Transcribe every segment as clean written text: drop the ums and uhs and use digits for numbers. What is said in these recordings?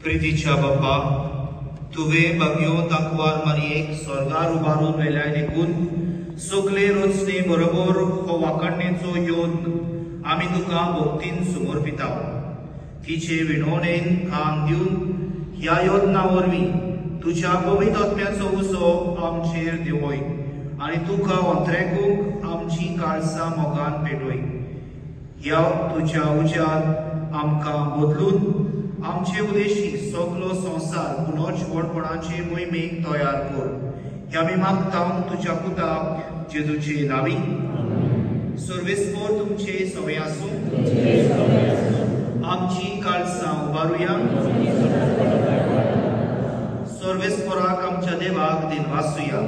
प्रितीच्या बाप्पा, तुवें भाग्यो ताकवार मारयेक स्वर्गार उबारून वेल्याय देखून सगले रचने बरोबर हो वाखाणणेचो यत्न आमी तुका भक्तीन समर्पिता. तिचे विणवणेन कान दिवन ह्या यत्ना वरवीं तुज्या पवित्र आत्म्याचो उसो आमचेर देंवय आनी तुका अंतरेकूंक आमची काळसां मोगान पेटय. ह्या तुज्या उज्यान आमकां बदलून आमचे उदेशी सगलो संवसार पुनोच व्हडपणाचे मोहिमेक तयार कर. ह्या आमी मागता तुज्या पुता जेजूचे नांवी. सर्वेस्पोर तुमचे सवय आसूं. आमची काळसां उबारुया. सर्वेस्पोराक आमच्या देवाक दिनवासुया.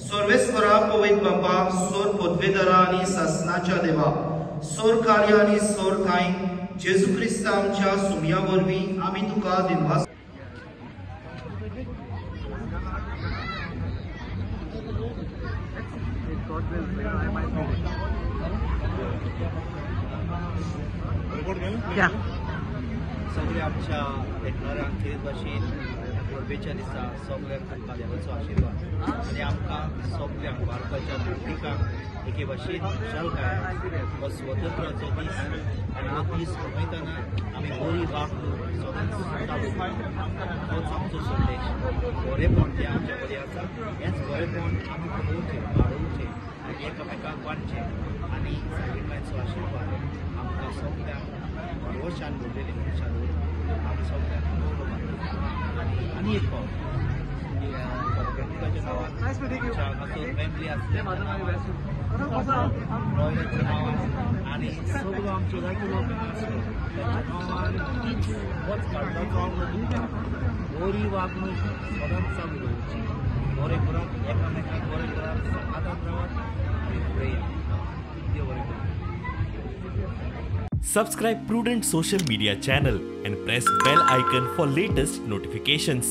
सर्वेस्पोरा पवित्र बापा, सोर पदवेदारा आनी सासनाच्या देवा, सोर कार्य आनी सोर ठांय जेजू क्रिस्त आमच्या सुमया वरवीं आमी तुका दिनवास. सगळे आमच्या भेटणाऱ्यांक खेरीत भाशेन परबेच्या दिसा सगळ्यांक तुमकां देवाचो आशिर्वाद आनी आमकां सगळ्यांक भारताच्या नागरिकांक एके भाशेन खुशालकाय हो स्वतंत्राचो दीस आनी हो दीस मनयतना आमी बरी वागणूक सदांच चालू होच आमचो संदेश. बरेपण जें आमच्या मदीं आसा हेंच बरेपण आमी पळोवचें, वाडोवचें आनी एकामेकांक वांटचें आनी सायबीण आशिर्वाद आमकां सगळ्यांक भरवशान भरलेले मनशां दवरून आमी सगळ्यांक गौरव आनी आनी एक फावट प्रत्येकाच्या नांवान आमच्या हांगासर फॅमिली आसले रॉयलाच्या नांवान आनी सगळो आमचो जायतो लोक आसलो तांच्या नांवान होच कार्डाचो आमकां दिता. बरी वागणूक सदांच चालू दवरची, बरें करात, एकामेकांक बरें करात, समाधान रावात आनी फुडें या. देव बरें करूं. Subscribe Prudent Social Media channel and press bell icon for latest notifications.